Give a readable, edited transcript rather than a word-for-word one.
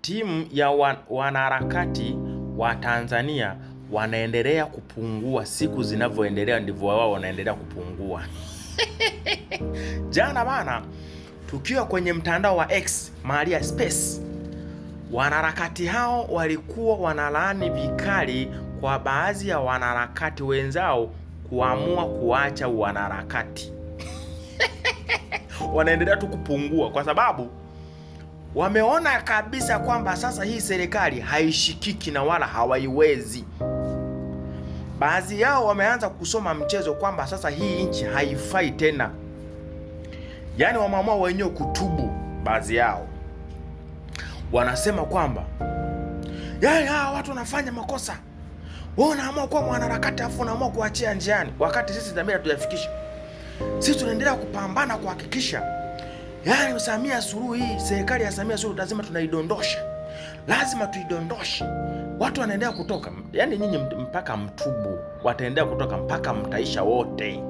Timu ya wanaharakati wa Tanzania wanaendelea kupungua, siku zinavyoendelea ndivyo wao wanaendelea kupungua. Jana bana, tukiwa kwenye mtandao wa X Maria Space, wanaharakati hao walikuwa wanalaani vikali kwa baadhi ya wanaharakati wenzao kuamua kuacha wanaharakati. Wanaendelea tu kupungua kwa sababu wameona kabisa kwamba sasa hii serikali haishikiki na wala hawaiwezi. Baadhi yao wameanza kusoma mchezo kwamba sasa hii nchi haifai tena, yaani wameamua wenyewe kutubu. Baadhi yao wanasema kwamba yaani hawa watu wanafanya makosa, wewe unaamua kuwa mwanaharakati afu unaamua kuachia njiani, wakati sisi dhamira hatujafikisha. Sisi tunaendelea kupambana kuhakikisha yaani Samia Suluhu, hii serikali ya Samia Suluhu lazima tunaidondosha, lazima tuidondoshe. Watu wanaendelea kutoka, yaani nyinyi mpaka mtubu, wataendelea kutoka mpaka mtaisha wote.